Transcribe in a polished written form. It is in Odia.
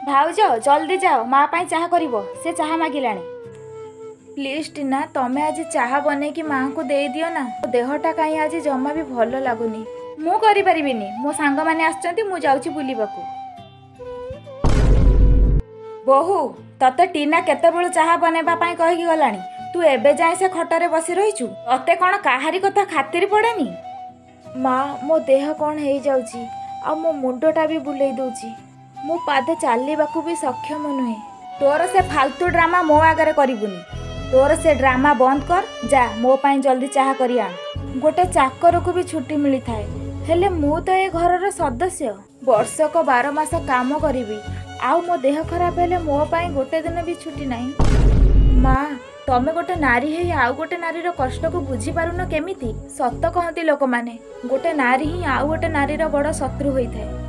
ଭାଉଜ, ଜଲ୍ଦି ଯାଅ, ମା ପାଇଁ ଚାହା କରିବ, ସେ ଚାହା ମାଗିଲାଣି। ପ୍ଲିଜ୍ ଟିନା, ତମେ ଆଜି ଚାହା ବନେଇକି ମାଆଙ୍କୁ ଦେଇଦିଅ ନା। ମୋ ଦେହଟା କାହିଁ ଆଜି ଜମା ବି ଭଲ ଲାଗୁନି। ମୁଁ କରିପାରିବିନି, ମୋ ସାଙ୍ଗମାନେ ଆସିଛନ୍ତି, ମୁଁ ଯାଉଛି ବୁଲିବାକୁ। ବୋହୂ, ତତେ ଟିନା କେତେବେଳୁ ଚାହା ବନେଇବା ପାଇଁ କହିକି ଗଲାଣି, ତୁ ଏବେ ଯାଏଁ ସେ ଖଟରେ ବସି ରହିଛୁ। ତତେ କ'ଣ କାହାରି କଥା ଖାତିରି ପଡ଼େନି? ମା, ମୋ ଦେହ କ'ଣ ହେଇଯାଉଛି ଆଉ ମୋ ମୁଣ୍ଡଟା ବି ବୁଲେଇ ଦଉଛି। ମୁଁ ପାଦେ ଚାଲିବାକୁ ବି ସକ୍ଷମ ନୁହେଁ। ତୋର ସେ ଫାଲତୁ ଡ୍ରାମା ମୋ ଆଗରେ କରିବୁନି। ତୋର ସେ ଡ୍ରାମା ବନ୍ଦ କର, ଯା, ମୋ ପାଇଁ ଜଲ୍ଦି ଚାହା କରି ଆଣ। ଗୋଟେ ଚାକରକୁ ବି ଛୁଟି ମିଳିଥାଏ, ହେଲେ ମୁଁ ତ ଏ ଘରର ସଦସ୍ୟ। ବର୍ଷକ 12 ମାସ କାମ କରିବି ଆଉ ମୋ ଦେହ ଖରାପ ହେଲେ ମୋ ପାଇଁ ଗୋଟେ ଦିନ ବି ଛୁଟି ନାହିଁ। ମା, ତମେ ଗୋଟେ ନାରୀ ହେଇ ଆଉ ଗୋଟେ ନାରୀର କଷ୍ଟକୁ ବୁଝିପାରୁନ କେମିତି? ସତ କହନ୍ତି ଲୋକମାନେ, ଗୋଟେ ନାରୀ ହିଁ ଆଉ ଗୋଟେ ନାରୀର ବଡ଼ ଶତ୍ରୁ ହୋଇଥାଏ।